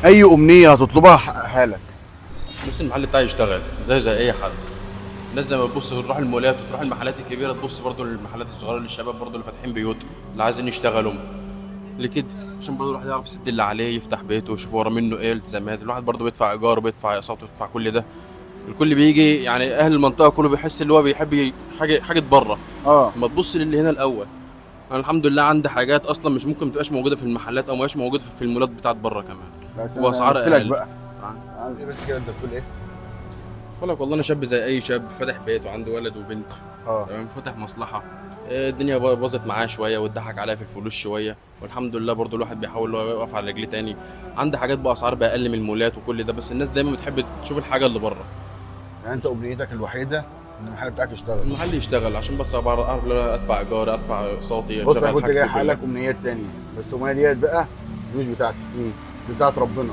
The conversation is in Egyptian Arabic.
اي امنية هتطلبها هحققها لك. نفس المحل بتاعي يشتغل زي اي حد. الناس زي ما تبص تروح المولات وتروح المحلات الكبيرة، تبص برضو للمحلات الصغيرة للشباب برضو اللي فاتحين بيوت، اللي عايزين يشتغلوا لكده، عشان برضو الواحد يعرف يسد اللي عليه، يفتح بيته ويشوف ورا منه ايه التزامات. الواحد برضو بيدفع ايجار وبيدفع اقساط وبيدفع كل ده. الكل بيجي يعني اهل المنطقة كله بيحس اللي هو بيحب حاجة حاجة بره. ما تبص للي هنا الاول. انا الحمد لله عندي حاجات اصلا مش ممكن تبقاش موجودة في المحلات او مش موجودة في المولات بتاعت بره كمان. بس واسعار أنا قلت لك اقل. بقى. ايه بس كده انت بتقول ايه؟ بقول لك والله انا شاب زي اي شاب، فاتح بيت وعنده ولد وبنت. تمام، فاتح مصلحة. الدنيا باظت معاه شوية واتضحك عليا في الفلوس شويه، والحمد لله برضو الواحد بيحاول هو يقف على رجليه تاني. عندي حاجات باسعار باقل من المولات وكل ده، بس الناس دايما بتحب تشوف الحاجة اللي بره. يعني انت امنيتك الوحيدة ان المحل بتاعك يشتغل؟ المحل يشتغل عشان بس أبقى اعرف إن انا ادفع ايجار، ادفع اقساطي. بص انا أشغل كنت حاجتي جاي احقق كلها. لك امنيات تانية، بس الامنية ديت بقى دي مش بتاعتي، دي بتاعت ربنا.